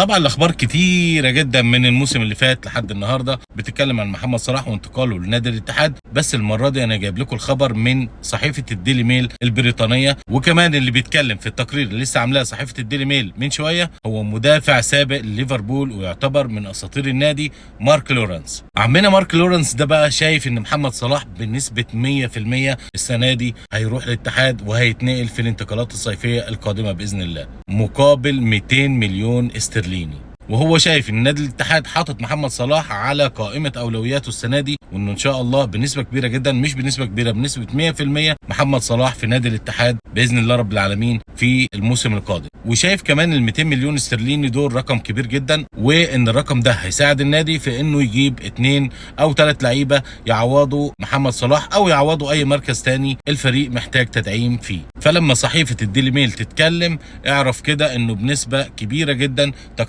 طبعا الاخبار كتيرة جدا من الموسم اللي فات لحد النهارده بتتكلم عن محمد صلاح وانتقاله لنادي الاتحاد، بس المرة دي انا جايب لكم الخبر من صحيفة الديلي ميل البريطانية، وكمان اللي بيتكلم في التقرير اللي لسه عاملاه صحيفة الديلي ميل من شوية هو مدافع سابق لليفربول ويعتبر من اساطير النادي مارك لورانس. عمنا مارك لورانس ده بقى شايف ان محمد صلاح بنسبة 100% السنة دي هيروح للاتحاد وهيتنقل في الانتقالات الصيفية القادمة باذن الله مقابل 200 مليون استرليني. وهو شايف ان نادي الاتحاد حاطط محمد صلاح على قائمة اولوياته السنة دي، وانه ان شاء الله بنسبة كبيرة جدا، مش بنسبة كبيرة، بنسبة 100% محمد صلاح في نادي الاتحاد باذن الله رب العالمين في الموسم القادم. وشايف كمان ال 200 مليون استرليني دول رقم كبير جدا، وان الرقم ده هيساعد النادي في انه يجيب 2 او 3 لعيبة يعوضوا محمد صلاح او يعوضوا اي مركز تاني الفريق محتاج تدعيم فيه. فلما صحيفة الديلي ميل تتكلم اعرف كده انه بنسبة كبيرة جدا تقترب